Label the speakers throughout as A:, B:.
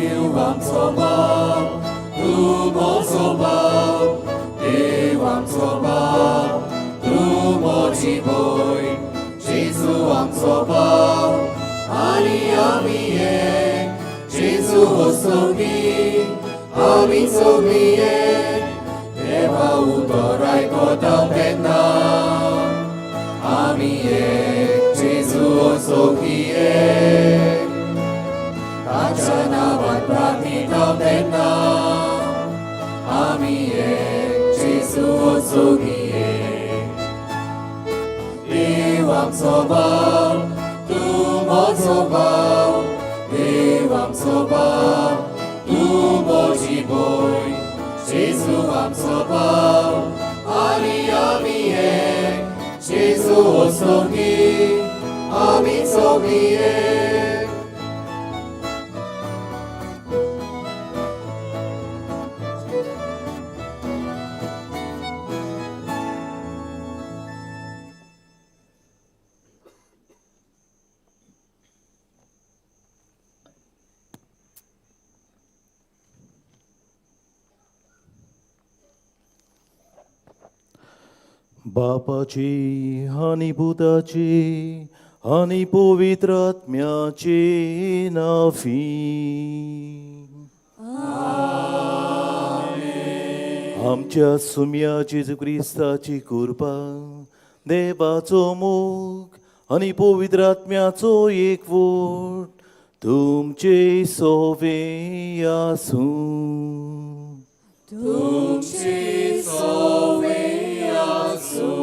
A: देव आमचो बाप, तूं म्हजो बाप, देव आमचो बाप, तूं म्हजी भयण. जेजू आमचो बाप आनी आमी एक. जेजू सगळी आमी सगळी एक. देवा उतर आयकता तेन्ना आमी एक. जेजू सगळी एक. ताच्या नांवान प्रार्थिता तेन्ना आमी एक. जेजू सगळी एक. देव आमचो बाप, तूं म्हजो बाप, देव आमचो बाप, तूं म्हजी भयण. जेजू आमचो बाप आनी आमी एक. जेजू सगळी आमी सगळी एक.
B: बापाची आनी पुताची आनी पवित्र आत्म्याची नाफी. आमच्या सुम्या जेजू क्रिस्ताची कृपा, देवाचो मोग आनी पवित्र आत्म्याचो एकवट तुमचे सोवे आसूं.
A: तुमचे सोवे आसूं.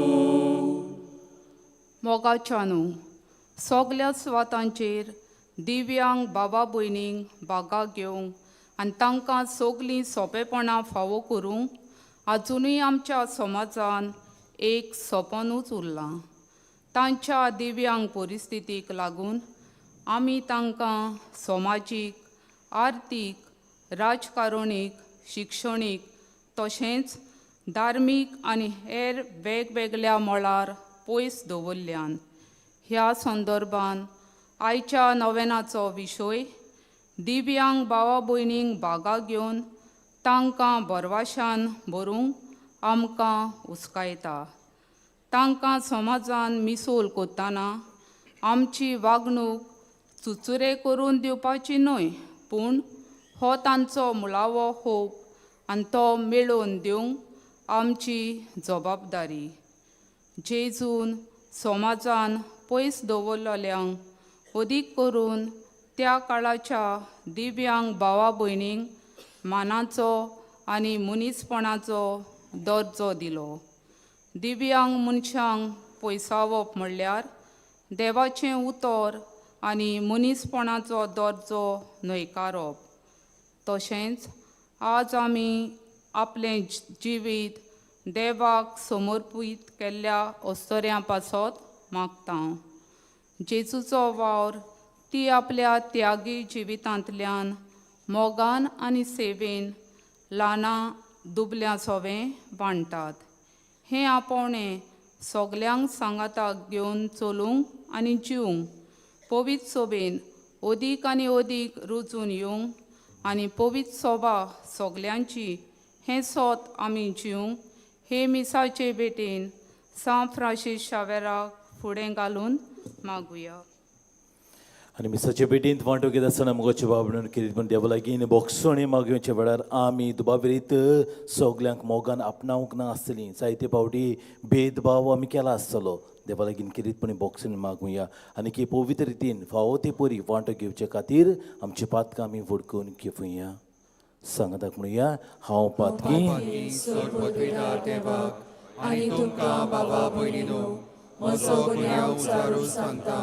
C: मोगाच्यानू, सगल्या सुवातांचेर दिव्यांग बाबा भयणींक बागा घेवंक आनी तांकां सगलीं सोंपेपणां फावो करूंक आजुनूय आमच्या समाजान एक सपनूच उरलां. तांच्या दिव्यांग परिस्थितीक लागून आमी तांकां समाजीक, आर्थीक, राजकारणीक, शिक्षणीक तशेंच धार्मीक आनी हेर वेगवेगळ्या मळार पयस दवरल्यान. ह्या संदर्भान आयच्या नवेनाचो विशय दिव्यांग भावा भयणींक बागा घेवन तांकां भरवाशान भरूंक आमकां उस्कायता. तांकां समाजान मिसोल करतना आमची वागणूक चुचुरे करून दिवपाची न्हय, पूण हो तांचो मुळावो होप आनी तो मेळोवन दिवंक आमची जबाबदारी. जेजून समाजान पयस दवरलेल्यांक, अदीक करून त्या काळाच्या दिव्यांग भावा भयणींक मानाचो आनी मनीसपणाचो दर्जो दिलो. दिव्यांग मनशांक पयसावप म्हणल्यार देवाचें उतर आनी मनीसपणाचो दर्जो न्हयकारप. तशेंच आज आमी आपलें जिवीत देवाक समर्पीत केल्ल्या अस्तऱ्यां पासत मागता. जेजूचो वावर ती आपल्या त्यागी जिवितांतल्यान मोगान आनी सेवेन ल्हानां दुबल्यां सोवें बांदतात. हें आपोवणें सगल्यांक सांगाताक घेवन चलूंक आनी जिवंक पवित्र सोबेन अदीक आनी अदीक रुजून येवंक आनी पवित्र सोबा सगल्यांची हें सोत आमी जिवंक हे मिसाचे भेटेन सांत फ्रांसीस शावेराक फुडें घालून मागुया.
B: आनी मिसाचे भेटींत वांटो घेत आसतना मोगाचे बाब म्हणून कितें पण देवा लागीं बोगसणे मागोवच्या वेळार आमी दुबाविरीत सगल्यांक मोगान आपणावंक ना आसतली. जायते फावटी भेदभाव आमी केला आसतलो. देवा लागीं किरीतपणी बोगसणी मागुया आनी की पवित्र रितीन फावो ते परी वांटो घेवचे खातीर आमची पातकां आमी वडकून घेवया. सांगताक म्हणुया, हांव पातकी.
A: चड पदवीदार देवाक आनी तुमकां बाबा भयणीनो म्हजो गुन्यांव उचारून सांगता.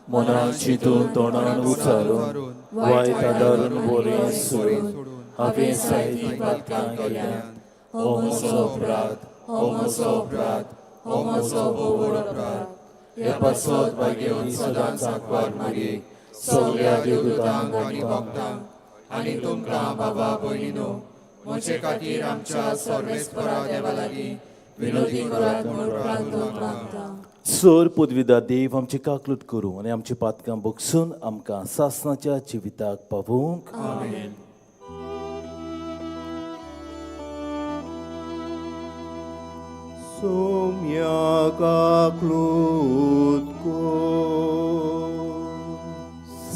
B: मनान चिंतून, तोंडान उचारून, वायट आदारून, बरें सोडून हांवें जायतीं पातकां केल्यांत. हो म्हजो अपराध, हो म्हजो अपराध, हो म्हजो भोव अपराध. हे पासत भाग्यवती सदांच आंकवार मारयेक, सगल्या देवदूतांक
A: आनी भक्तांक आनी तुमकां बाबा भयणीनो म्हजे खातीर आमच्या सर्वेस्परा देवा लागीं विनोदी करात म्हूण प्रार्थना मागता.
B: सर पदवीदार देव आमची काकलूट करूं आनी आमची पातकां बगसून आमकां सासणाच्या जिविताक पावोवंक.
D: Somya kaklutko.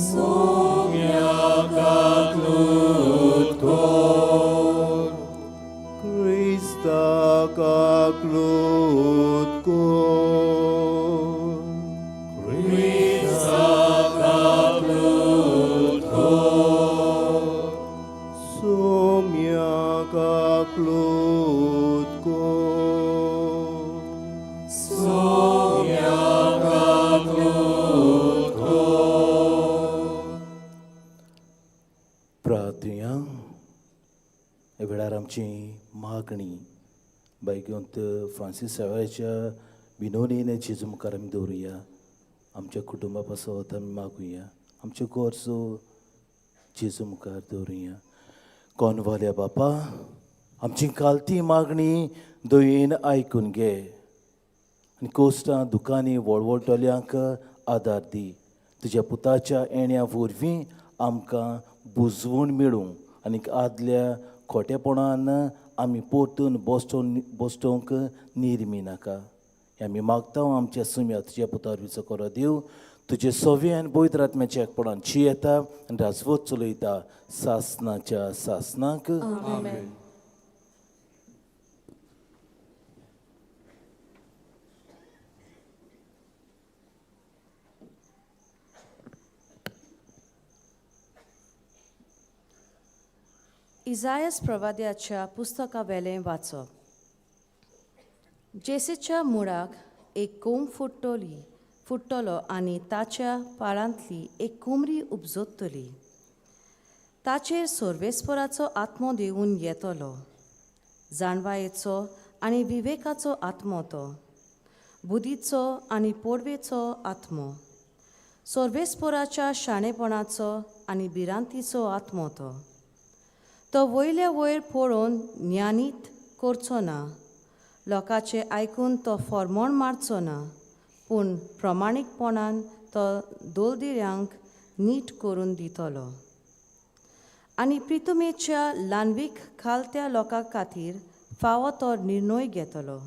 D: Somya kaklutko. Krista kaklutko. Krista kaklutko. Somya kaklutko.
B: प्रार्थुया. ह्या वेळार आमची मागणी बायगवंत फ्रांसीस सावळ्याच्या विनोदीन जेजू मुखार आमी दवरुया. आमच्या कुटुंबा पासत आमी मागुया. आमच्यो गरजो जेजू मुखार दवरुया. कोनवाल्या बापा, आमची कालती मागणी दयेन आयकून घे आनी कोश्टां दुकांनी वळवळटल्यांक आदार दी. तुज्या पुताच्या येण्या वरवीं आमकां बुजवण मेळूं आनीक आदल्या खोटेपणान आमी परतून बसटोवंक निर्मी नाका. हें आमी मागता आमच्या सुम्या तुज्या पुता वरवींचो करो देव. तुजे सवे आनी पवित्र आत्म्याच्या एकपणान शी येता आनी राजवत चलयता सासनाच्या सासनाक.
E: इजायस प्रवाद्याच्या पुस्तका वेलें वाचप. जेसीच्या मुळाक एक कोंब फुट्टलो आनी ताच्या पाळांतली एक कोमरी उपजोतली. ताचेर सर्वेस्पराचो आत्मो देवून येतलो, जाणवायेचो आनी विवेकाचो आत्मो तो, बुदीचो आनी पोडवेचो आत्मो, सर्वेस्पराच्या शाणेपणाचो आनी भिरांतीचो आत्मो तो. तो वयले वयर पळोवन ज्ञानीत करचो ना, लोकांचें आयकून तो फॉर्मोण मारचो ना, पूण प्रमाणीकपणान तो दोलदिऱ्यांक नीट करून दितलो आनी प्रितुमेच्या ल्हानवीक खालत्या लोकां खातीर फावो तो निर्णय घेतलो.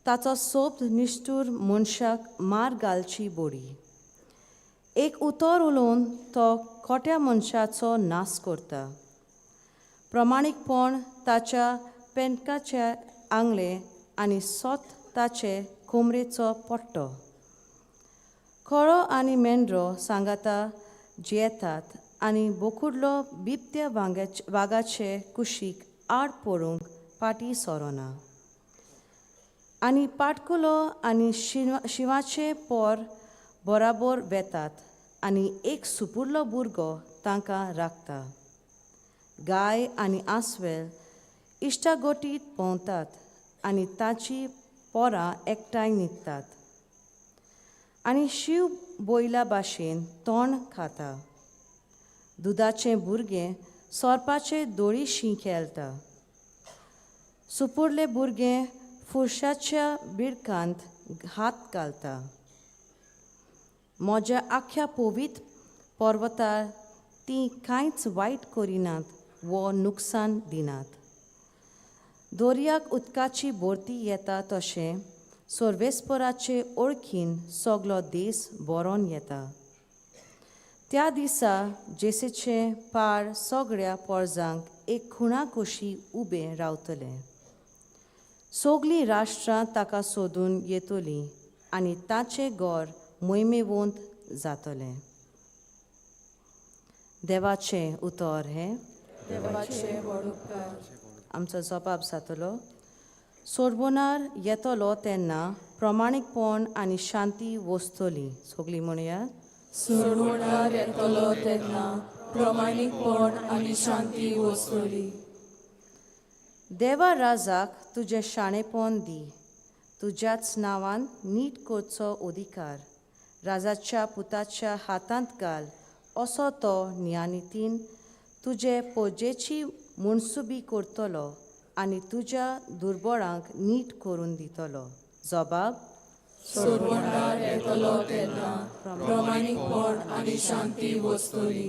E: ताचो सोब निश्ठूर मनशाक मार घालची बोडी, एक उतर उलोवन तो खोट्या मनशाचो नाश करता. प्रमाणीकपण ताच्या पेंटकाचे आंगले आनी सोत ताचे कोमरेचो पट्टो. खरो आनी मेंढरो सांगाता जियेतात आनी बोकुडलो बिबट्या वागाचे कुशीक आड पडूंक फाटीं सरोना. आनी पाटकुलो आनी शिंवाचे पोर बराबर वेतात आनी एक सुपुरलो भुरगो तांकां राखता. गाय आनी आस्वेल इश्टागोटीत भोंवतात आनी ताची पोरां एकठांय न्हिदतात आनी शींव बोयला भाशेन तोंड खाता. दुदाचें भुरगें सोरपाचे दोळीशी खेळटा. सुपुरले भुरगें फुरशाच्या बिडकांत हात घालता. म्हज्या आख्ख्या पवित्र पर्वतार तीं कांयच वायट करिनात वो नुकसान दिनात. दर्याक उदकाची भरती येता तशें सर्वेस्पराचे ओळखीन सगलो देस भरोन येता. त्या दिसा जेसेचें पार सगळ्या पोरजांक एक खुणा कशी उबें रावतलें. सगळीं राष्ट्रां ताका सोदून येतलीं आनी ताचें घर मोहिमेवंत जातलें. देवाचें उतर हें.
A: देवाचे व्हड उपकार.
E: आमचो जबाब जातलो. सोडबोनार येतलो तेन्ना प्रमाणीकपण आनी शांती वसतली. सगळीं म्हणया.
A: सोडवणार येतलो तेन्ना प्रमाणीकपण आनी शांती वसतली.
E: देवा राजाक तुजें शाणेपण दी, तुज्याच नांवान नीट करचो अधिकार राजाच्या पुताच्या हातांत घाल, असो तो ज्ञानितीन तुजे पोजेची मुणसुबी करतलो आनी तुज्या दुर्बळांक नीट करून दितलो. जबाब.
A: सोडवणदार येतलो तेन्ना प्रमाणीकपण आनी शांती वसतली.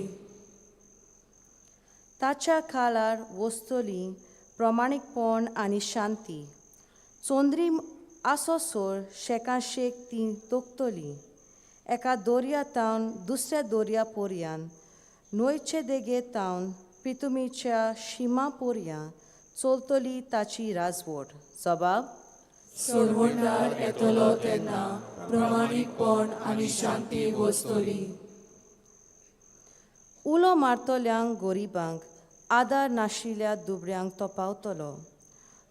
E: ताच्या काळार वसतली प्रमाणीकपण आनी शांती. चोंद्री आसोसोर शेकाशेक ती तोखतली. एका दर्या तावन दुसऱ्या दर्या पोरयान, न्हंयचे देगे तावन पितुमीच्या शिमा पोरयां चलतली ताची राजवट. जबाब.
A: सोडवणदार येतलो तेन्ना प्रमाणीकपण आनी शांती वसतली.
E: उलो मारतल्यांक गरिबांक, आदार नाशिल्ल्या दुबळ्यांक तो पावतलो.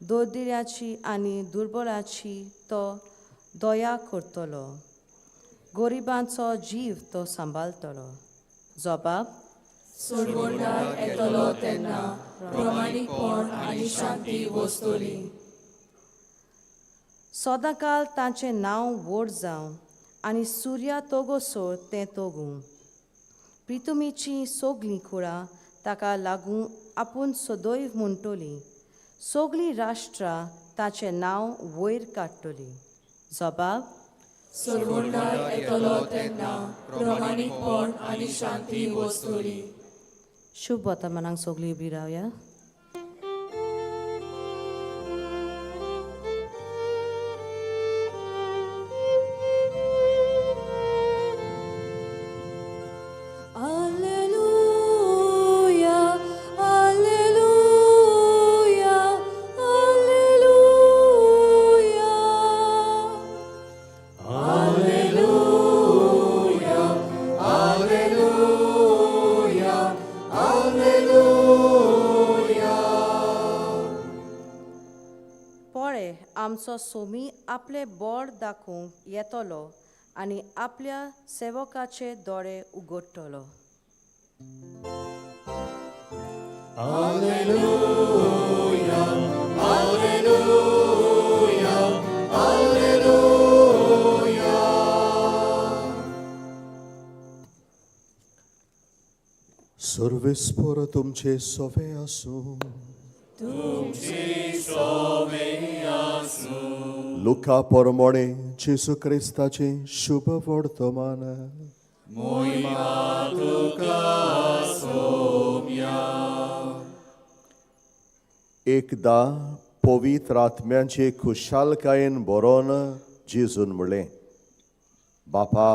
E: दळदिऱ्याची आनी दुर्बळाची तो दया करतलो. गरिबांचो जीव तो सांबाळटलो. जबाब.
A: सोडवणदार येतलो तेन्ना प्रमाणीकपण आनी शांती वसतली.
E: सदांकाल तांचें नांव व्हड जावं आनी सुर्या तोगोसर तें तोगूं. प्रितुमीचीं सगलीं कुळां ताका लागून आपूण सदैव म्हणटलीं. सगलीं राष्ट्रां ताचें नांव वयर काडटलीं. जबाब.
A: सोडवणदार येतलो तेन्ना प्रमाणीकपण आनी शांती वसतली.
E: शुभ वर्तमानाक सगलीं उबी रावया.
A: Alleluia, Alleluia, Alleluia.
E: पळय, आमचो सोमी आपलें बोड दाखोवंक येतलो आनी आपल्या सेवकाचे दोळे उगडटलो.
D: सर्वेस्पर तुमचे सोवे आसूं. लुका परमोणे जेजू क्रिस्ताचें शुभ वर्तमान. एकदां पवित्र आत्म्यांचे खुशालकायेन बरोवन जेजून म्हणलें, बापा,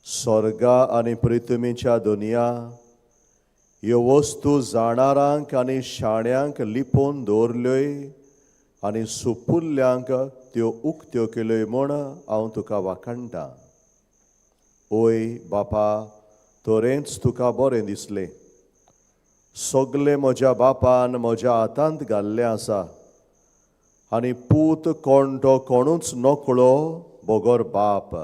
D: स्वर्गा आनी पृथ्वीच्या दुनिया ह्यो वस्तू जाणारांक आनी शाण्यांक लिपोवन दवरल्योय आनी सुपुल्ल्यांक त्यो उक्त्यो केल्यो म्हूण हांव तुका वाखाणटा. ओय बापा, तरेंच तुका बरें दिसलें. सगलें म्हज्या बापान म्हज्या हातांत घाल्लें आसा आनी पूत कोण तो कोणूच नकळो बगर बाप,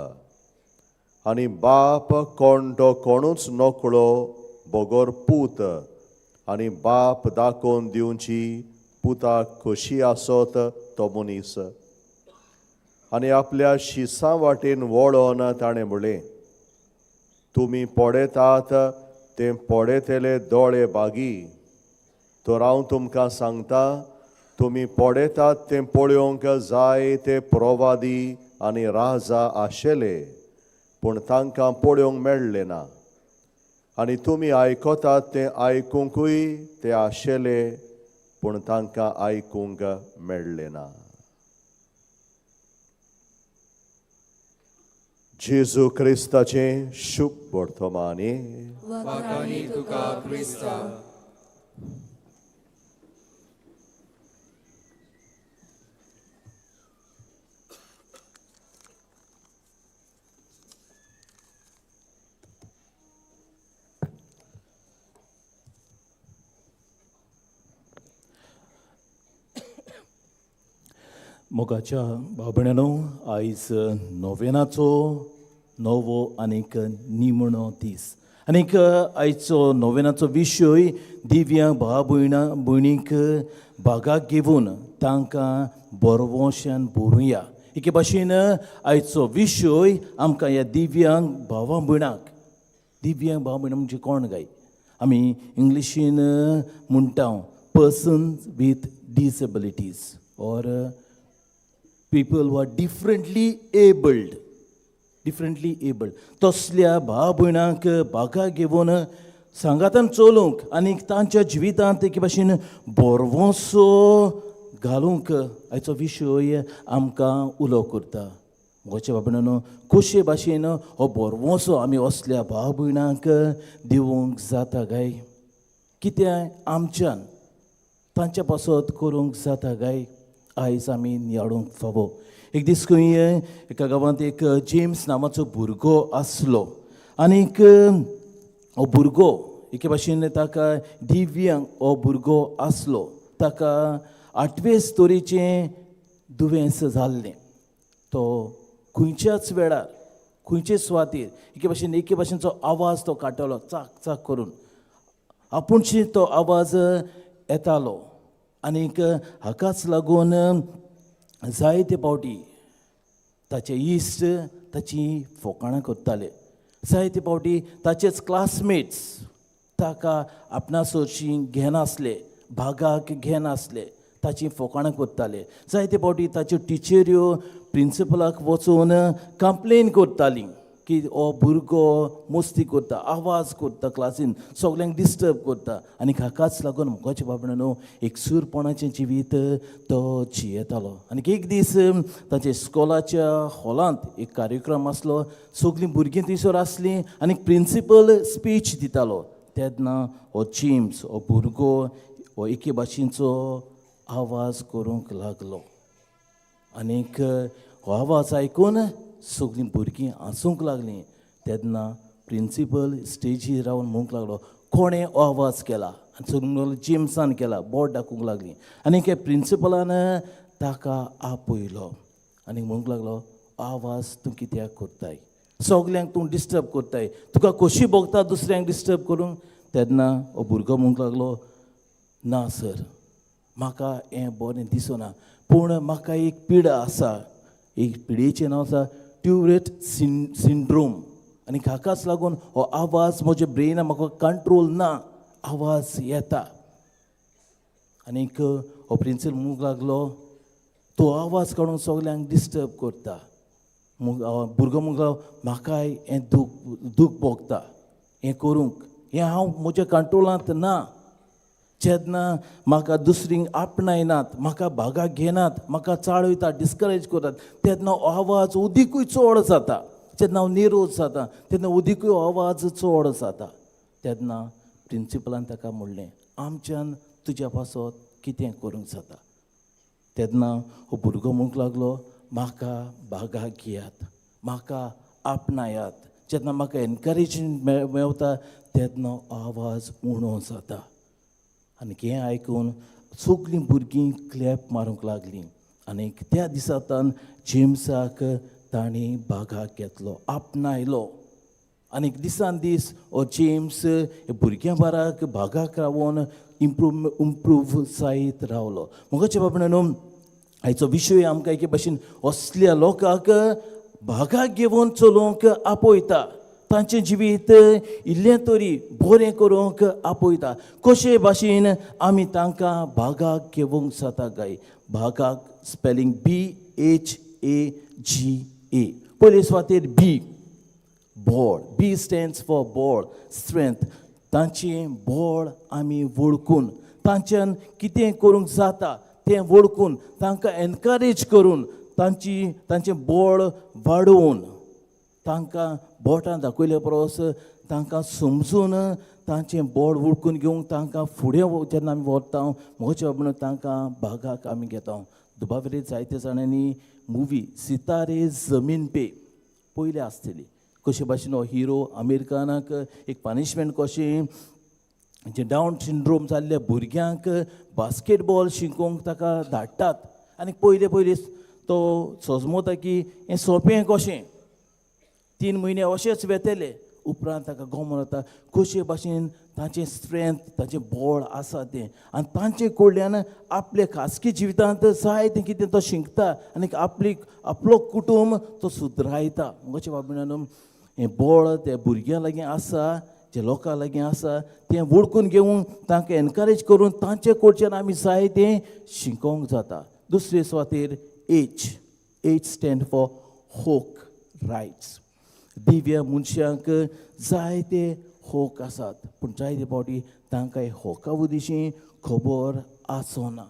D: आनी बाप कोण तो कोणूच नकळो बगर पूत, आनी बाप दाखोवन दिवची पुताक खोशी आसत तो मनीस. आनी आपल्या शिसां वाटेन वळोन ताणें म्हणलें, तुमी पळयतात तें पळयतले दोळे बागी, तर हांव तुमकां सांगता, तुमी पळयतात तें पळोवंक जाय ते प्रवादी आनी राजा आशिल्ले, पूण तांकां पळोवंक मेळ्ळें ना. आनी तुमी आयकतात तें आयकुंकूय ते आशिल्ले, पूण तांकां आयकूंक मेळ्ळें ना. जेजू क्रिस्ताचें शुभ वर्तमानी.
A: वाखाणी तुका क्रिस्ता.
B: मोगाच्या भाव-भयणांनो, आयज नोवेनाचो नवो आनीक निमणो दीस आनीक आयचो नोवेनाचो विशय दिव्यांग भाव भयणां भयणीक भागाक घेवन तांकां बरवशान बरोवया. एके भाशेन आयचो विशय आमकां ह्या दिव्यांग भावा भयणांक, दिव्यांग भाव भयणां म्हणजे कोण काय, आमी इंग्लिशीन म्हणटा persons with disabilities or People who are differently abled, differently abled तसल्या भाव भयणांक बागा घेवन सांगातान चलूंक आनी तांच्या जिवितांत एके भाशेन बोरवोसो घालूंक आयचो विशय आमकां उलो करता. मोगाच्या बाबणानो, कशे भाशेन हो बोरवोसो आमी असल्या भाव भयणांक दिवंक जाता काय? कितें आमच्यान तांच्या पासत करूंक जाता काय? आयज आमी नियाळूंक फावो. एक दीस खंय एका गांवांत एक जेम्स नांवाचो भुरगो आसलो आनीक हो भुरगो एके भाशेन ताका दिव्यांग हो भुरगो आसलो. ताका आठवेच तरेचें दुयेंस जाल्लें. तो खंयच्याच वेळार खंयचे सुवातेर एके भाशेनचो आवाज तो काडटालो, चाक चाक करून आपूणशी तो आवाज येतालो. आनीक हाकाच लागून जायते पावटी ताचे इश्ट ताची फोकाणां करताले. जायते पावटी ताचेच क्लासमेट्स ताका आपणा सरशीं घेनासले, भागाक घेनासले, ताची फोकाणां करताले. जायते पावटी ताच्यो टिचऱ्यो प्रिंसिपलाक वचून कंप्लेन करतालीं की हो भुरगो मस्ती करता, आवाज करता, क्लासीन सगल्यांक डिस्टर्ब करता. आनी हाकाच लागून मुखाच्या बाबा न्हू एकसूरपणाचें जिवीत तो जियेतालो. आनी एक दीस ताच्या इस्कोलाच्या हॉलांत एक कार्यक्रम आसलो. सगलीं भुरगीं थंयसर आसलीं आनी प्रिंसिपल स्पीच दितालो. तेन्ना हो जेम्स हो भुरगो हो एके भाशेचो आवाज करूंक लागलो आनीक हो आवाज आयकून सगलीं भुरगीं हांसूंक लागलीं. तेन्ना प्रिंसिपल स्टेजीर रावन म्हणूंक लागलो, कोणें हो आवाज केला? आनी सगलीं म्हणूंक लागलीं, जेम्सान केला. बोट दाखोवंक लागलीं. आनी त्या प्रिंसिपलान ताका आपयलो आनी म्हणूंक लागलो, आवाज तूं कित्याक करताय? सगल्यांक तूं डिस्टर्ब करताय. तुका कशी भोगता दुसऱ्यांक डिस्टर्ब करूंक? तेन्ना हो भुरगो म्हणूंक लागलो, ना सर, म्हाका हें बरें दिसना, पूण म्हाका एक पिडा आसा. एक पिडेचें नांव आसा ट्युरेट सिंड्रोम आनी हाकाच लागून हो आवाज म्हज्या ब्रेना म्हाका कंट्रोल ना, आवाज येता. आनीक हो प्रिंसिपल म्हणूंक लागलो, तो आवाज काडून सगल्यांक डिस्टर्ब करता. भुरगो म्हणूंक लागलो, म्हाकाय हें दूख भोगता हें करूंक, हें हांव म्हज्या कंट्रोलांत ना. जेन्ना म्हाका दुसरींक आपणायनात, म्हाका भागाक घेनात, म्हाका चाळयतात, डिस्करेज करतात, तेन्ना हो आवाज उदीकूय चड जाता. जेन्ना हांव निरोज जाता तेन्ना उदीकूय आवाज चड जाता. तेन्ना प्रिंसिपलान ताका म्हणलें, आमच्यान तुज्या पासत कितें करूंक जाता? तेन्ना हो भुरगो म्हणूंक लागलो, म्हाका बागाक घेयात, म्हाका आपणायात. जेन्ना म्हाका एनकरेजमेंट मेवता तेन्ना आवाज उणो जाता. आनी हें आयकून सगलीं भुरगीं क्लॅप मारूंक लागलीं. आनी त्या दिसांतान जेम्साक तांणी बागाक घेतलो, आपणायलो. आनी दिसान दीस हो जेम्स भुरग्यां बाराक बागाक रावोन इम्प्रूव जायत रावलो. मोगाच्या बाबा न्हू, आयचो विशय आमकां एके भाशेन असल्या लोकांक भागाक घेवन चलोवंक आपयता, तांचें जिवीत इल्लें तरी बरें करूंक आपयता. कशे भाशेन आमी तांकां भागाक घेवंक जाता काय? भागाक spelling BHAGA. पयले सुवातेर बी, बळ. बी स्टँड्स फॉर बळ, स्ट्रेंथ. तांचें बळ आमी वळखून, तांच्यान कितें करूंक जाता तें वळखून, तांकां एनकरेज करून, तांचें बळ वाडोवन, तांकां बोटां दाखयल्या परस तांकां समजून तांचें बळ वळखून घेवंक तांकां फुडें जेन्ना आमी व्हरता, म्हज्या म्हणून तांकां भागाक आमी घेता. दुबावेर जायते जाणांनी मुवी सितारे जमीन पे पयली आसतली. कशे भाशेन हो हिरो आमीर खानाक एक पनिशमेंट कशें जे डावन सिंड्रोम जाल्ल्या भुरग्यांक बास्केटबॉल शिकोवंक ताका धाडटात. आनी पयले पयलीं तो सजमता की हें सोंपें कशें, 3 म्हयने अशेंच वेतले. उपरांत ताका गोमो जाता कशे भाशेन तांचें स्ट्रेंथ, तांचें बळ आसा तें, आनी तांचे कडल्यान आपल्या खासगी जिवितांत जाय तें कितें तो शिकता आनी आपलो कुटूंब तो सुदरायता. म्हज्या बाबा, हें बळ त्या भुरग्यां लागीं आसा, जे लोकां लागीं आसा तें वळखून घेवन तांकां एनकरेज करून तांचे कडच्यान आमी जाय तें शिकोवंक जाता. दुसरे सुवातेर H. H stand for hoc rights. दिव्य मनशांक जायते होक आसात, पूण जायते फावटी तांकां होका उदेशी खबर आसना.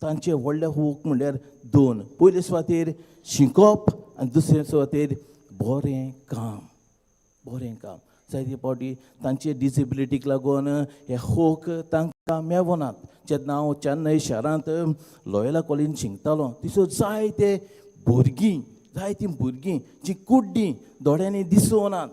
B: तांचे व्हडले हूक म्हणल्यार दोन, पयले सुवातेर शिकप आनी दुसरे सुवातेर बरें काम. बरें काम. जायते फावटी तांचे डिसेबिलिटीक लागून हे होक तांकां मेळनात. जेन्ना हांव चेन्नय शारांत लॉयला कॉलेजीन शिकतालो, थंयसर जायते भुरगीं, जायतीं भुरगीं जीं कुड्डीं, दोळ्यांनी दिसनात,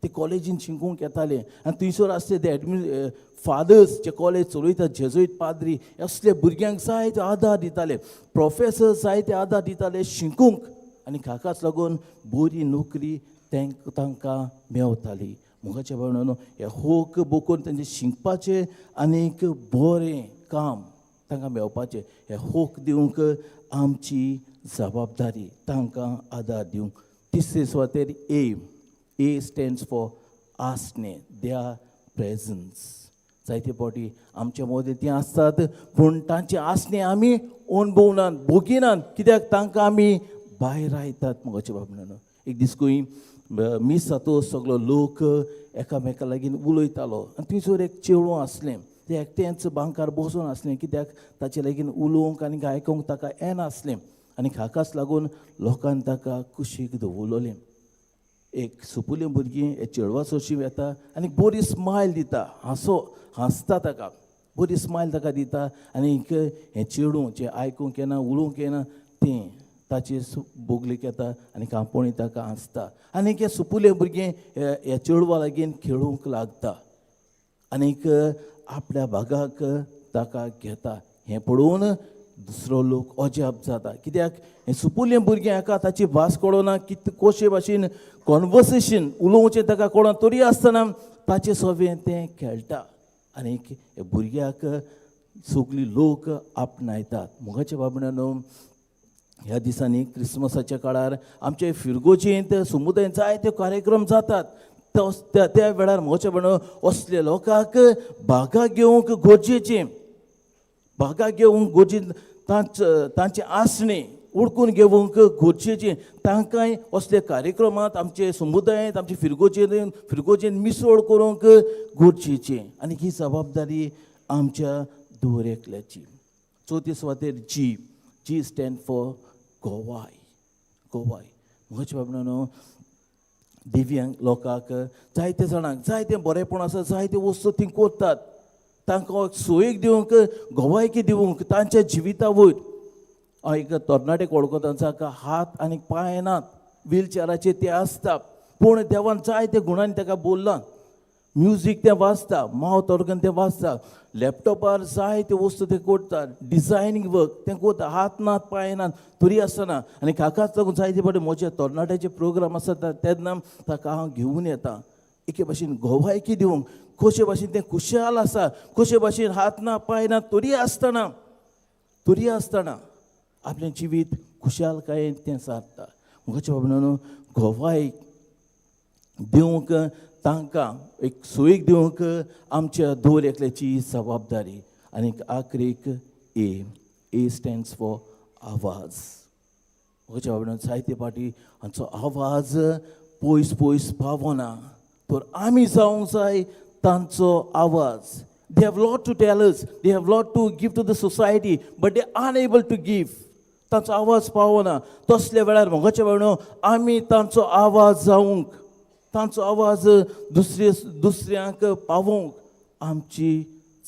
B: ते कॉलेजीन शिकूंक येताले. आनी थंयसर आसले ते एडमि फादर्स जे कॉलेज चलयतात, जेजुईत पाद्री, असले भुरग्यांक जायते आदार दिताले, प्रोफेसर जायते आदार दिताले शिकूंक, आनी हाकाच लागून बरी नोकरी तांकां मेवताली. मोगाच्या भावणानो, हे होक बोकून तेंचें शिकपाचें आनीक बरें काम तांकां मेळपाचें, हे होक दिवंक आमची जबाबदारी, तांकां आदार दिवंक. तिसरे सुवातेर ए, ए स्टँड्स फॉर आसणें, their presence. जायते फावटी आमच्या मदीं तीं आसतात, पूण तांचें आसणें आमी अणभवनात, भोगिनात, कित्याक तांकां आमी भायर आयतात. मोगाचे बाबणानो, एक दीस खंय मीस जातो सगलो लोक एकामेका लागीं उलयतालो, आनी थंयसर एक चेडूं आसलें. तें एकटेंच बांकार बसून आसलें, कित्याक ताचे लागीं उलोवंक आनी आयकोंक ताका येनासलें, आनी हाकाच लागून लोकान ताका कुशीक दवरलें. एक सुपुल्ली भुरगीं हे चेडवा सोशी येता आनी बरी स्मायल दिता, हांसो हांसता ताका, बरी स्मायल ताका दिता, आनी हें चेडूं जें आयकूंक येना, उलोवंक येना, तें ताचे बोगलेक येता आनी कांपोणी ताका हांसता, आनी हें सुपुल्लें भुरगें ह्या चेडवा लागीं खेळूंक लागता आनीक आपल्या भागाक ताका घेता. हें पळोवन दुसरो लोक अजाप जाता, कित्याक हें सुपुल्लें भुरगें हाका ताची भास कळना, कित कशे भाशेन कॉन्वर्सेशन उलोवचें ताका कळना, तरी आसतना ताचे सवें तें खेळटा, आनीक हे भुरग्याक सगळी लोक आपणायतात. मोगाच्या बाबणानो, ह्या दिसांनी क्रिसमसाच्या काळार आमचे फिरगोजेंत समुदायेंत जायते कार्यक्रम जातात. त्या वेळार मोगाच्या बाबणानो, असले लोकांक भागा घेवंक गरजेचें, भागा घेवंक गरजेचें, तांचें आसणें उडकून घेवंक गरजेचें. तांकांय असले कार्यक्रमांत आमचे समुदायेंत, आमचे फिरगोजेंत मिसळ करूंक गरजेचें, आनी ही जबाबदारी आमच्या दर एकल्याची. चवथी सुवातेर जी, जी स्टँड फॉर गोवाय. गोवाय. म्हज्या बाबणानो, दिव्यांग लोकांक, जायते जाणांक जायते बरेपण आसा, जायते वस्तू ती करतात, तांकां सोयीक दिवंक, गोवायकी दिवंक तांच्या जिविता वयर. हांव एक तरणाटेक वळखता, जाका हात आनी पांय नात, व्हीलचेराचेर ते आसता, पूण देवान जायते गुणांनी ताका बोल्लां. म्युजीक तें वाजता, मावथ ऑर्गन तें वाजता, लॅपटॉपार जायते वस्तू ते करता, डिजायनींग वर्क तें करता, हात नात पांय नात तरी आसतना. आनी हाकाच लागून जायते फावटी म्हजे तरणाट्याचे प्रोग्राम आसता तेन्ना ताका हांव घेवन येता, एके भाशेन गोवायकी दिवंक, कशे भाशेन तें खुशाल आसा, कशे भाशेन हात ना पांय ना तरी आसतना आपलें जिवीत खुशालकायेन तें सारता. म्हज्या बाबणानो, गोवाय दिवंक, तांकां एक सोयीक दिवंक आमच्या दर एकल्याची जबाबदारी. आनी आखरीक ए, ए स्टँड्स फॉर आवाज. म्हज्या बाबणानो, जायते फावटी हांचो आवाज पयस पयस पावना, तर आमी जावंक जाय तांचो आवाज. They have lot to tell us, they have lot to give to the society, but they unable to give. तांचो आवाज पावना. तसल्या वेळार मोगाच्या बाबणानो, आमी तांचो आवाज जावंक, तांचो आवाज दुसऱ्यांक पावोवंक आमची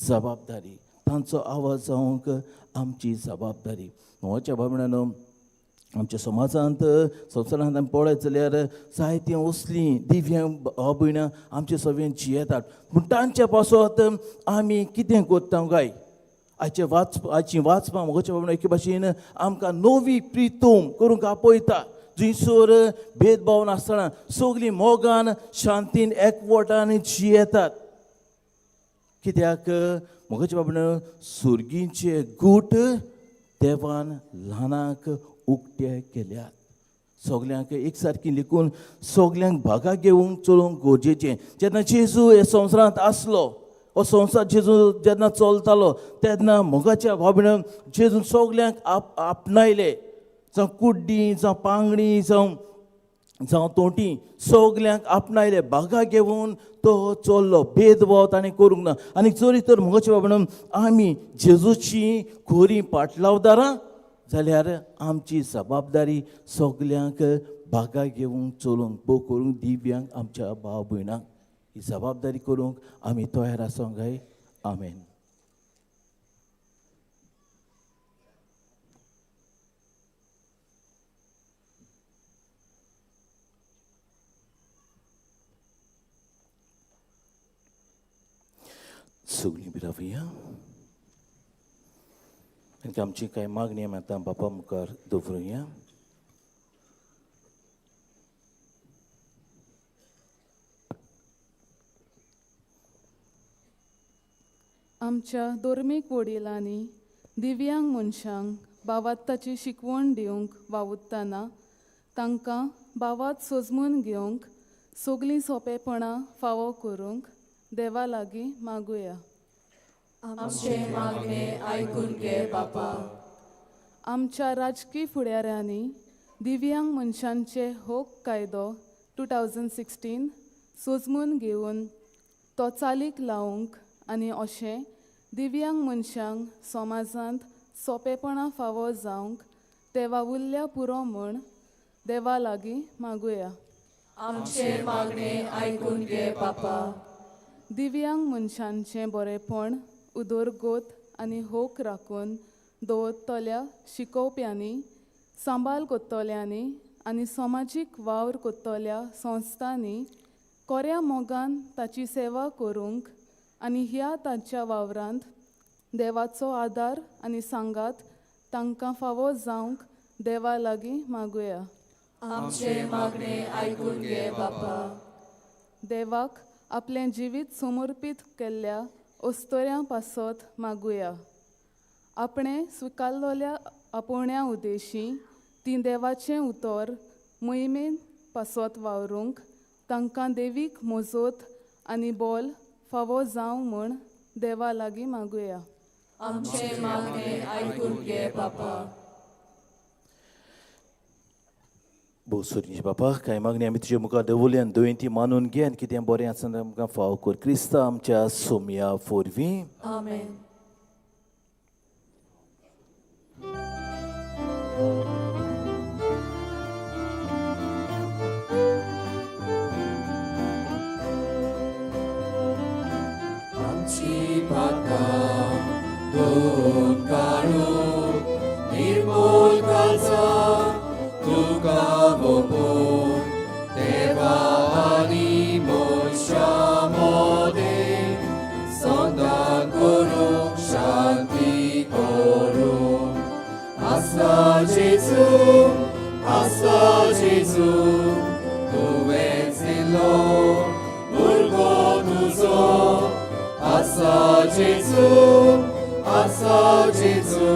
B: जबाबदारी. तांचो आवाज जावंक आमची जबाबदारी. मोगाच्या बाबणानो, आमच्या समाजांत, संवसारांत आमी पळयत जाल्यार जायतीं असलीं दिव्यांग भाव भयणां आमचे सगळें जियेतात, पूण तांच्या पासत आमी कितें करता काय? आयची वाचपां मोगाच्या बाबा एके भाशेन आमकां नवी प्रितूम करूंक आपयता, जंयसर भेदभाव नासतना सगळीं मोगान, शांतीन, एकवटान जियेतात. कित्याक मोगाच्या बाबा, सुर्गींचे गूट देवान ल्हानाक उक्ते केल्यात. सगल्यांक एक सारकी लिखून सगल्यांक भागा घेवंक चलोवंक गरजेचें. जेन्ना जेजू हे संवसारांत आसलो, हो संवसार जेजू जेन्ना चलतालो, तेन्ना मोगाच्या भावणान जेजून सगल्यांक आपणायले. जावं कुड्डी जावं पांगडी जावं जावं तोंटी सगल्यांक आपणायले बागा घेवन तो चल्लो. भेदभाव ताणें करूंक ना. आनी जरी तर म्हज्या बाबा आमी जेजूची खरी पाटलावदारां जाल्यार आमची जबाबदारी सगल्यांक बागा घेवंक चलूंक भोव करूंक दिव्यांक आमच्या भाव भयणांक ही जबाबदारी करूंक आमी तयार आसोंक जाय. आमेन. सगळीं बिरावया आनी आमची कांय मागणी आमी आतां बापा मुखार दवरुया.
A: आमच्या धर्मीक वडिलांनी दिव्यांग मनशांक भावार्थाची शिकवण दिवंक वावुरतना तांकां भावात सोजमून घेवंक सगळीं सोंपेपणां फावो करूंक देवा लागीं मागुया.
F: आमचें मागणें आयकून घे बापा.
A: आमच्या राजकी फुडाऱ्यांनी दिव्यांग मनशांचे होक कायदो 2016 सोजमून घेवन तो चालीक लावंक आनी अशें दिव्यांग मनशांक समाजांत सोंपेपणां फावो जावंक ते वावुरल्या पुरो म्हूण देवा लागीं मागुया.
F: आमचें मागणें आयकून घे बापा.
A: दिव्यांग मनशांचें बरेपण उदरगत आनी होक राखून दवरतल्या शिकोवप्यांनी सांबाळ करतल्यांनी आनी समाजीक वावर करतल्या संस्थांनी कोऱ्या मोगान ताची सेवा करूंक आनी ह्या ताच्या वावरांत देवाचो आदार आनी सांगात तांकां फावो जावंक देवा लागीं मागुया.
F: आमचें मागणें आयकून घे बापा.
A: देवाक आपलें जिवीत समर्पीत केल्ल्या अस्तोऱ्यां पासत मागुया. आपणें स्विकारलेल्या आपोवण्या उद्देशी तीं देवाचें उतर मोहिमेन पासत वावरूंक तांकां देवीक मोजोत आनी बोल फावो जावं म्हूण देवा लागीं मागुया.
F: आमचें मागणें आयकून घे बापा.
B: भोव सोरींचे बापा, कांय मागणी आमी तुजे मुखार दवरली आनी दुयेंती मानून घे आनी कितें बरें आसा जाल्यार आमकां फावो कर. क्रिस्ता आमच्या सोमया फोरवीं.
F: आमेन.
A: आमची पातकां धुवन काडून निर्मूल काळजां तुका ओंपून देवा आनी मनशां मदें संदान करूंक शांती करूंक. आसा जेजू, आसा जेजू, तुवें दिलो भुरगो तुजो. आसा जेजू, आसा जेजू,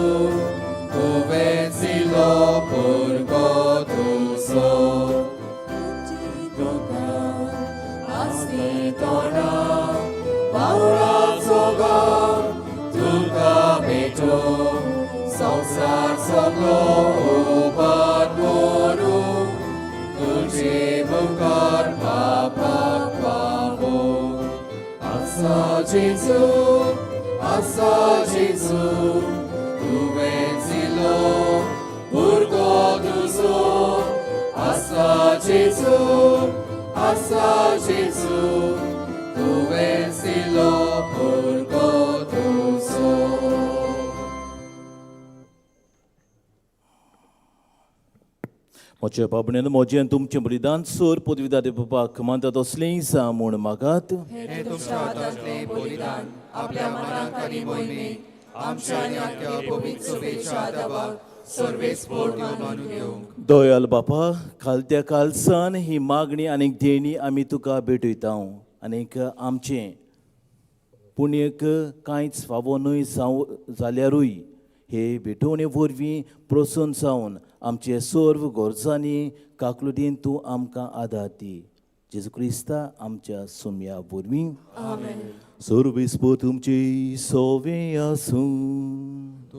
A: तुवें दिलो भुरगो तुजो. तुका आसली तोंडां वावराचो गांव तुका भेटूंक संवसार सगलो उबार करूं तुजे मुखार बापाक पावोवंक. आसा जेजू, आसा जेजू, तुवें दिलो भुरगो तुजो. आसा जेजू, आसा जेजू, तुवें दिलो भुरगो तुजो.
B: म्हज्या बाबणेन म्हजें आनी तुमचें बलिदान सोर पदवीदार बापाक मानता तसलें जावं म्हूण मागात.
F: हें तुमच्या हातांतलें बलिदान आपल्या मनाक आनी मोहिमेक आमच्या आनी आख्या पवित्र सभेच्या आदाबाक सर्वेस्पोर मानून घेवंक.
B: दयाल बापा, खालत्या कालसान ही मागणी आनी देणी आमी तुका भेटयता आनीक आमचें पुण्यक कांयच फावो न्हय जावं जाल्यारूय हे भेटवणे वरवीं प्रसन्न जावन आमचे सर्व गरजांनी काकलुदीन तूं आमकां आदार दी. जेजू क्रिस्ता आमच्या सुमया वरवीं.
F: आमेन.
B: सर्वेस्पोर तुमचे सोवे आसूं.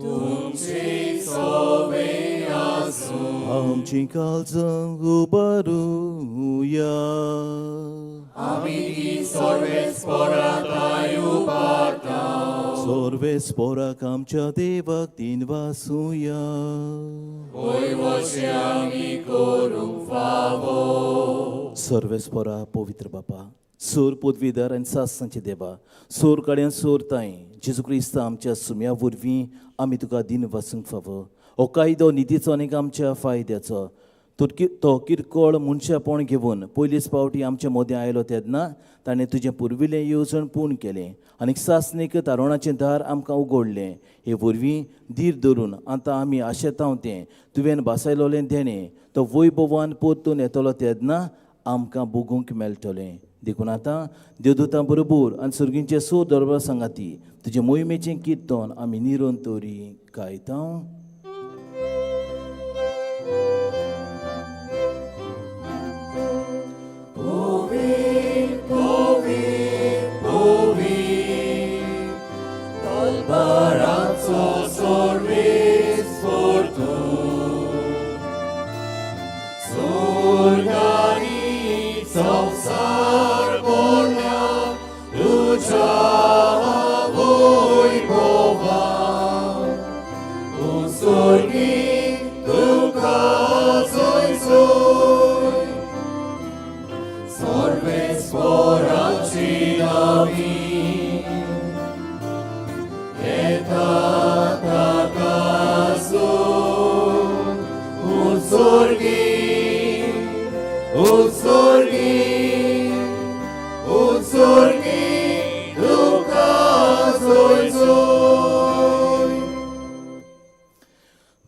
B: आमची काळजां उबारुया. सोर्वेस पोराक आमच्या देवाक दिन वासुया. सर्वेस्परा पवित्र बापा, सोर पदवीधर आनी सासणाचे देवा, सोर काड्यान सोर ताई जेजू क्रिस्त आमच्या सुम्या वरवीं आमी तुका दिन वासूंक फावो. हो कायदो नितीचो आनी आमच्या फायद्याचो. तो किरकोळ मनशापण घेवन पयलीच फावटी आमच्या मदें आयलो तेन्ना ताणें तुजें पुर्विल्लें येवजण पूर्ण केलें आनी सासणीक तारुणाचें दार आमकां उगडलें. हे वरवीं धीर धरून आतां आमी आशेतांव तें तुवें भासायलोलें देणें तो वैभवान परतून येतलो तेन्ना आमकां भोगूंक मेळटलें. देखून आतां देवदूतां बरोबर आनी सर्गींचे सो दरबार सांगाती तुजे मोहिमेचें किर्तन आमी निरंतरी गायता.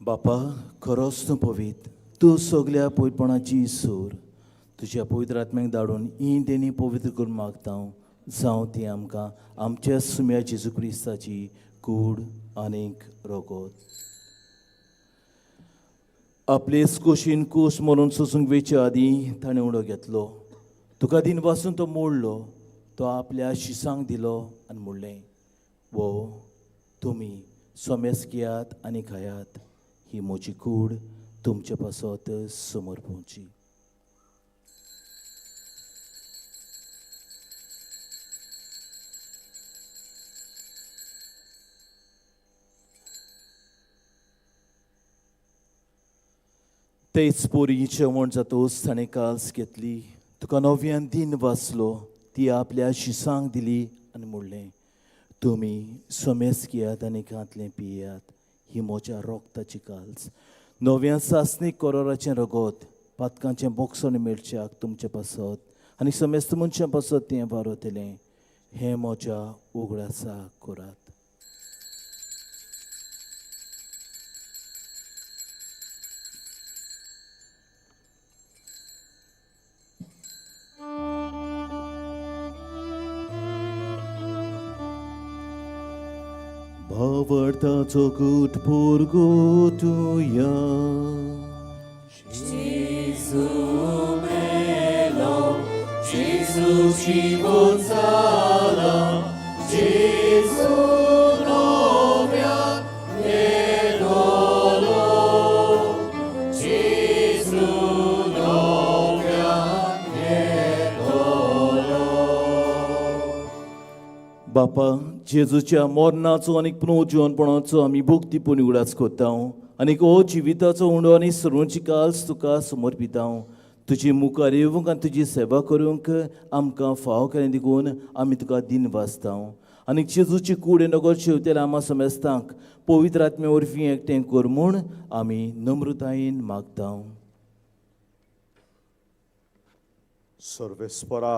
B: बापा, खरोच तूं पवित्र, तूं सगल्या पवित्रपणाची सूर. तुज्या पवित्र आत्म्याक धाडून ही देणी पवित्र करून मागता जावं ती आमकां आमच्या सुम्या जेजू क्रिस्ताची कूड आनीक रगत. आपले कुशीन कूस मरून सोसूंक वेचे आदीं ताणें उडो घेतलो, तुका दिन वासून तो मोडलो, तो आपल्या शिसांक दिलो आनी म्हणलें, वो तुमी सोमेस घेयात आनी खायात, ही म्हजी कूड तुमचे पासत समोर पोवची. तेच पोरी जेवण जातोच ताणें काल्स घेतली, तुका नव्यान दिन वाचलो, ती आपल्या शिसांक दिली आनी म्हणलें, तुमी सोमेस घेयात आनी घातलें पियात, ही म्हज्या रोगताची काल्स, नव्या सासणीक कोरोराचें रगत, पातकांचें बोगसण मेळच्याक तुमचे पासत आनी समेस्त मनशां पासत तें वारवतलें. हें म्हज्या उगडासा करात. भावार्थाचो गूट पुरगुतुया.
A: जेजू मेलो, जेजू जिवोन जाला, जेजू नव्यान येतलो, जेजू नव्यान येतलो.
B: बापा, जेजूच्या मरणाचो आनी पुनर्जिवनपणाचो आमी भक्तीपूर्ण उगडास करता आनी हो जिविताचो उंडो आनी सर्वांची काल्स तुका समर्पिता. तुजी मुखार येवंक आनी तुजी सेवा करूंक आमकां फावो केलें देखून आमी तुका दिन वाचता. आनी जेजूची कूड नगर शेवतेल्या आमा समेस्तांक पवित्र आत्म्या वरवीं एकठांय कर म्हूण आमी नम्रतायेन मागता.
D: सर्वेस्परा,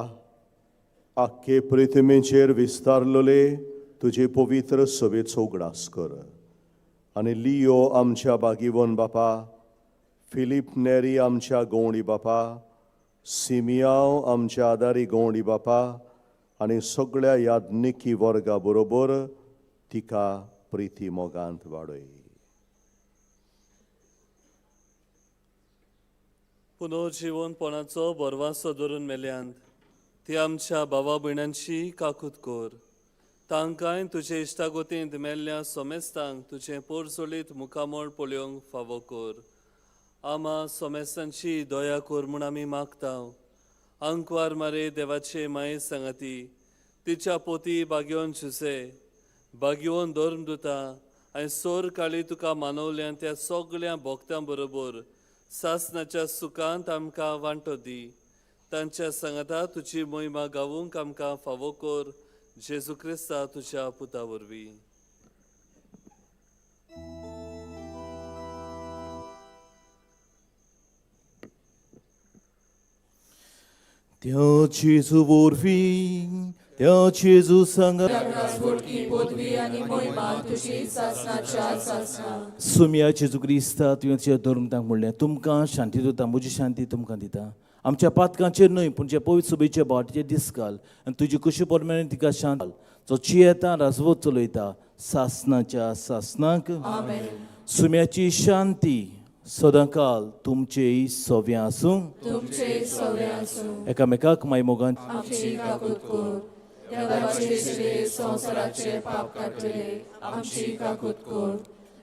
D: आख्खे पृथ्वीचेर विस्तारलेले तुजे पवित्र सभेचो उगडास कर आनी लियो आमच्या बागीवन बापा, फिलीप नेरी आमच्या गवणी बापा, सिमियांव आमच्या आदारी गवणी बापा आनी सगळ्या याज्ञिकी वर्गा बरोबर तिका प्रिती मोगांत वाडय.
G: पुनर्जिवनपणाचो बरवासो धरून मेल्यान ती आमच्या भावा भयणांची काकूत कर. तांकांय तुजे इश्टागोतींत मेल्ल्या सोमेस्तांक तुजें पोरसोलीत मुखामळ पळोवंक फावो कर. आमा सोमेस्तांची दया कर म्हूण आमी मागता. आंकवार मारे देवाचे माये सांगाती तिच्या पोती बागेवन जुसे बागेवन धर्म दुता आनी सोर काळी तुका मानवल्यान त्या सगळ्या भक्तां बरोबर सासनाच्या सुखांत आमकां वांटो दी. तांच्या सांगाता तुजी मोहिमा गावूंक आमकां फावो कर जेजू क्रिस्ता तुज्या पुता वरवीं.
B: त्या जेजू वरवीं, त्या जेजू सांगा
A: पदवी आनी मोहिमा तुजी सासनाच्या सासना.
B: सुम्या जेजू क्रिस्ता, तुवें तुज्या धर्मतांक म्हणलें, तुमकां शांती दिता, म्हजी शांती तुमकां दिता. आमच्या पातकांचेर न्हय पूण जे पवित्र सभेचे बाटीचे दीस घाल आनी तुजी कुशी परमेन तिका शांत घाल, जो चियेता राजवत चलयता सासनाच्या सासनाक. सुम्याची शांती सदांकाल तुमचेय सव्यां आसूं.
A: तुमचे सवे आसूं.
B: एकामेकाक माय मोगान
A: आमची काकूत कर. देवाचे शिरे संवसाराचे पाप काडटले, आमची काकूत कर.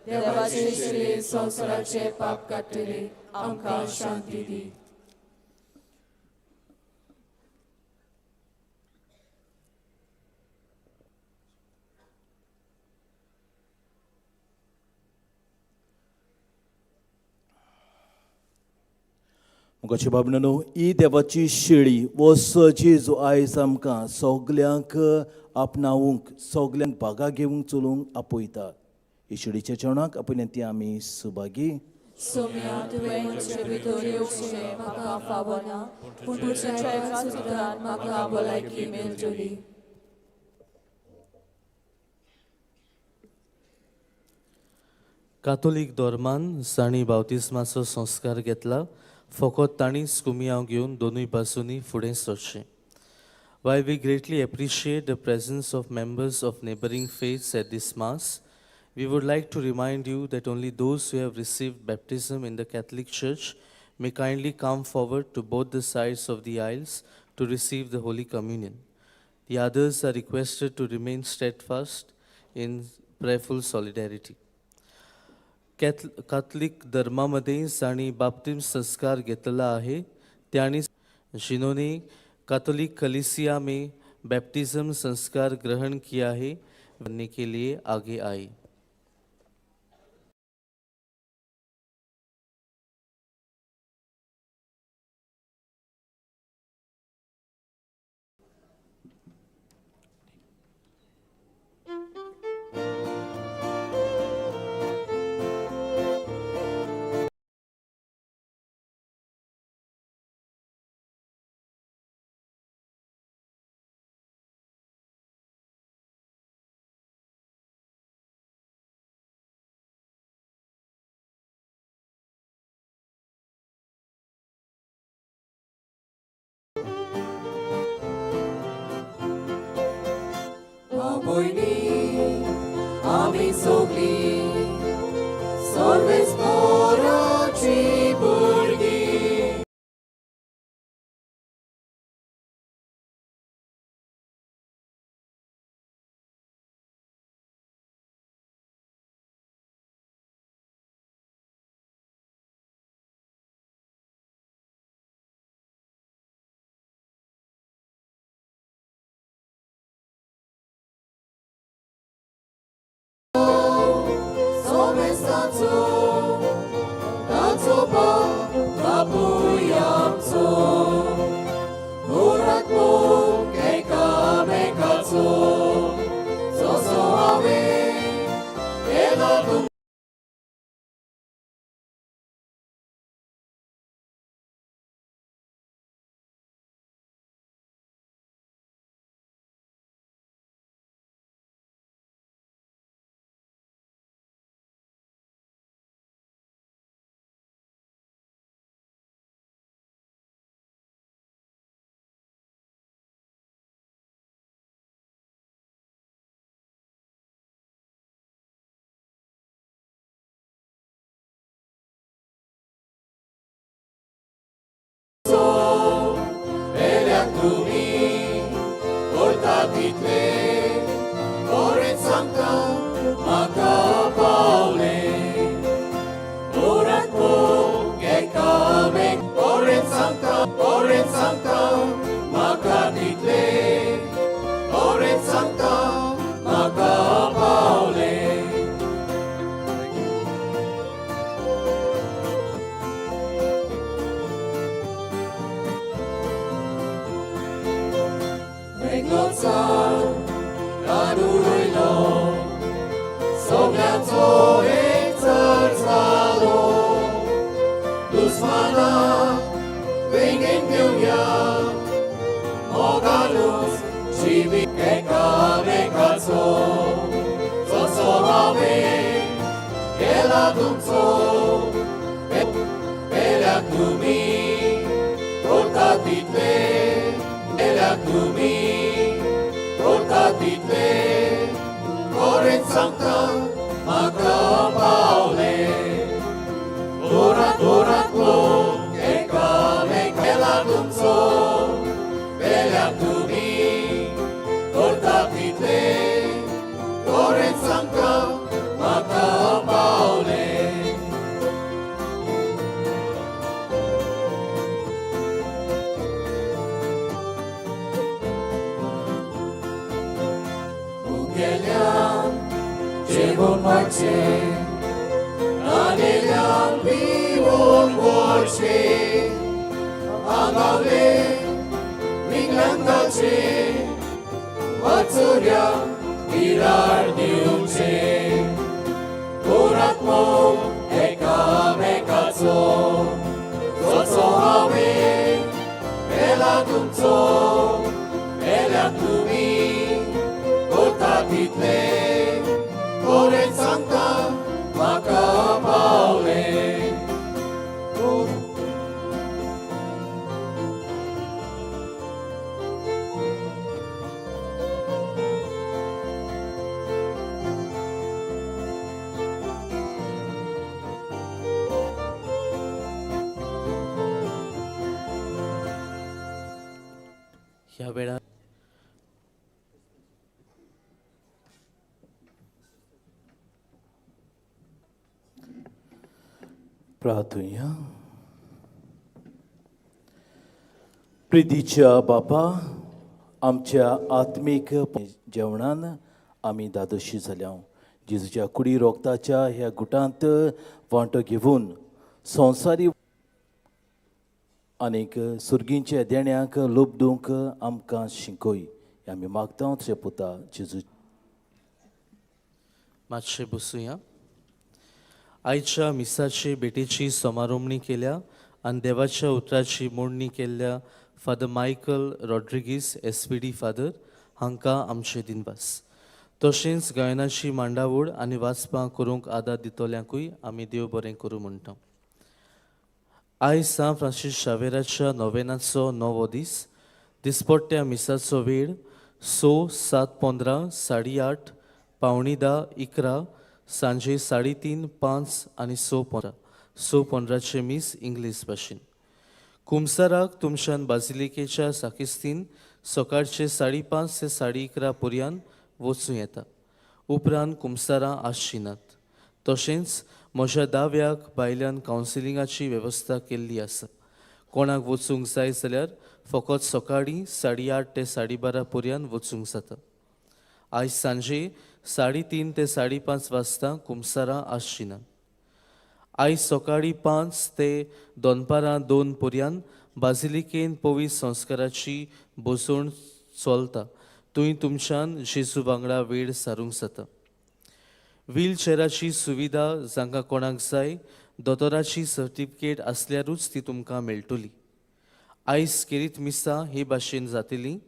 A: देवाचे शिरे संवसाराचे पाप काडटले, आमकां शांती दी.
B: मुखाचे बाबणानो, ही देवाची शेळी वो जेजू आयज आमकां सगल्यांक आपणावंक, सगल्यांक भागा घेवंक चलूंक आपयता. ही शेळीच्या जेवणाक आपयल्या ती आमी सुभागी.
A: सोम्या, तुवें म्हजे भितर येवचें म्हाका फावना, पूण तुज्या एका सुत्रान म्हाका भलायकी मेळटली.
G: कातोलीक धर्मान जांणी बावतिस्माचो संस्कार घेतला फकत तांणीच कुमियांव घेवन दोनूय बाजूंनी फुडें सरचें. While we greatly appreciate the presence of members of neighboring faiths at this Mass, we would like to remind you that only those who have received baptism in the Catholic Church may kindly come forward to both the sides of the aisles to receive the Holy Communion. The others are requested to remain steadfast in prayerful solidarity. Catholic धर्मामध्ये जांणी बाप्तीम संस्कार घेतला आहे त्यांनी, जिन्होंने Catholic कलीसिया में baptism संस्कार ग्रहण किया है, बनने के लिए आगे आए.
A: भयणी, आमी सगळीं सर्वेस्पराची भुरगीं. सोमेस्तांचो ताचो बाप बापूय आमचो, मुरात्मो एकामेकाचो, जसो हांवें केलो तुमकां. तुमी करता तितले
F: तुमचो एकचार जालो दुस्मानाक वेंगेन घेवया मोगानूच जिवीत एकामेकाचो जसो हांवें केला तुमचो पेल्याक तुमी करता तितले पेल्याक तुमी करता तितले खरेंच सांगता म्हाका पावले दवरात दवरात मोग एकामेक केला तुमचो पेल्याक तुमी करता तितले खरेंच सांगता म्हाका पावले. मुगेल्यान जेवण वाडचें नानेल्यान पिवोन वचचें आंगावले रिंगणान घालचें वाचुऱ्या बिराड दिवचें दवरात मोग एकामेकाचो जसो हांवें केला तुमचो पेल्याक तुमी करता तितले खरेंच सांगता म्हाका पावले.
G: ह्या वेळार
B: प्रार्थुया. प्रितीच्या बापा, आमच्या आत्मीक जेवणान आमी दादोशी जाल्या. जेजूच्या कुडी रोगताच्या ह्या गुटांत वांटो घेवन संवसारी आनीक सुर्गींच्या देण्याक लोबदूंक आमकां शिकय, आमी मागता तुज्या पुता जेजू.
G: मातशें बसुया. आयच्या मिसाचे भेटीची समारोमणी केल्या आनी देवाच्या उतराची मोडणी केल्ल्या Father Michael Rodrigues SPD father हांकां आमचे दिनवास. तशेंच गायनाची मांडावळ आनी वाचपां करूंक आदार दितल्यांकूय आमी देव बरें करूं म्हणटा. आयज सांत फ्रांसीस शावेराच्या नोवेनाचो नवो दीस. दिसपट्ट्या मिसाचो वेळ 6, 7:15, 8:30, 9:45, 11, सांजे 3:30, 5 आनी 6:15. 6:15 मीस इंग्लीश भाशेन. कुमसाराक तुमच्यान बाजिलिकेच्या साकिस्तीन सकाळचे 5:30 ते 11:30 पर्यंत वचूं येता. उपरांत कुमसारां आसची नात. तशेंच म्हज्या दाव्याक भायल्यान कावन्सिलिंगाची वेवस्था केल्ली आसा. कोणाक वचूंक जाय जाल्यार फकत सकाळीं 8:30 ते 12:30 पर्यंत वचूंक जाता. आयज सांजे 3:30 ते 5:30 वाजता कुमसारां आसची नात. आयज सकाळीं 5 ते दनपारां 2 पर्यंत बाजिलिकेन पवित्र संस्काराची बसवण चलता. थंय तुमच्यान जेजू वांगडा वेळ सारूंक जाता. व्हीलचेराची सुविधा जांकां कोणाक जाय दोतोराची सर्टिफिकेट आसल्यारूच ती तुमकां मेळटली. आयज केरीत मिसां हे भाशेन जातली.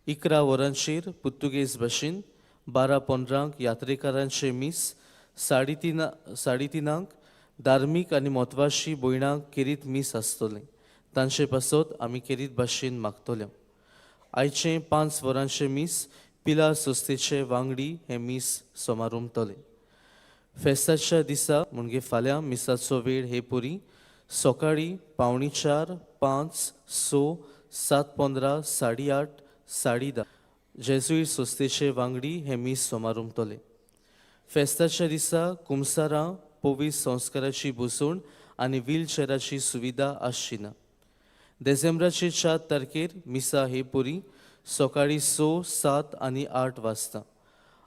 G: 11 वरांचेर पुर्तुगेज भाशेन, 12:15 यात्रेकारांचें मीस, 3:30 धार्मीक आनी म्हत्वाची भयणांक केरीत मीस आसतलें. तांचे पासत आमी केरीत भाशेन मागतले. आयचें 5 वरांचें मीस पिला संस्थेचे वांगडी हें मीस समारोमतले. फेस्ताच्या दिसा म्हणजे फाल्यां मिसाचो वेळ हे पुरी सकाळीं 3:45, 5, 6, 7:15, 8:30, 10:30 जेजुईट संस्थेचे वांगडी हे मीस समारोमतले. फेस्ताच्या दिसा कुमसारां पवित्र संस्काराची बसवण आनी व्हीलचेराची सुविधा आसची ना. देसेंब्राचे 4 तारखेर मिसा हे पुरी सकाळीं 6, 7 आनी 8 वाजता.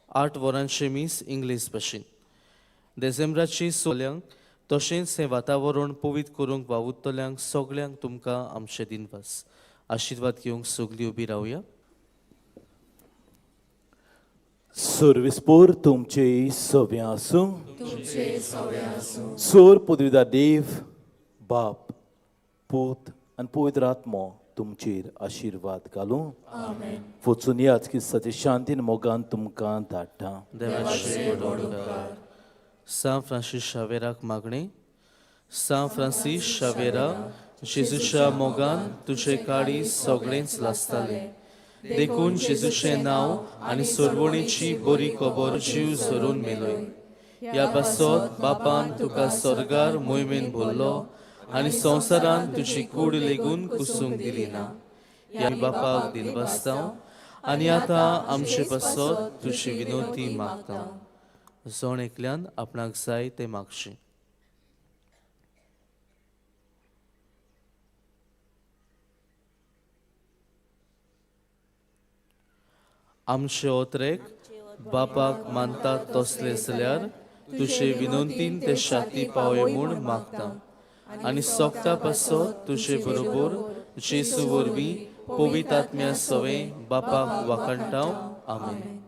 G: 8 वरांचें मीस इंग्लीश भाशेन. देसेंब्राचे 16 तशेंच हें वातावरण पवित्र करूंक वावुरतल्यांक सगल्यांक तुमकां आमचे दिनवास. आशिर्वाद घेवंक सगलीं उबी रावया.
B: सर्विसपूर तुमचे सव्या आसूं. सोर पदवीदार देव बाप पूत आनी पवित्र आत्मो तुमचेर आशिर्वाद घालूं. वचून याच की सते शांतीन मोगान तुमकां धाडटा.
G: देवाचे व्हड उपकार. सांत फ्रांसीस शावेराक मागणें. सांत फ्रांसीस शावेरा, जेजूच्या मोगान तुजे काळीज सगळेंच लासतालें, देखून जेजूचें नांव आनी सोरवणीची बरी खबर जीव झरून मेलोय. ह्या पासत बापान तुका स्वर्गार मोहिमेन भरलो आनी संवसारान तुजी कूड लेगून कुसूंक दिली ना. ह्या बापाक दिनवासतांव आनी आतां आमचे पासत तुजी विनोती मागता. जण एकल्यान आपणाक जाय तें मागचें. आमचे ओत्रेक बापाक मानतात तसले जाल्यार तुजे विनंतीन ते शाती पावय म्हूण मागता आनी सोगता पासत तुजे बरोबर जेसू वरवीं पवित्र आत्म्या सवें बापाक वाखाणटाव. आमेन.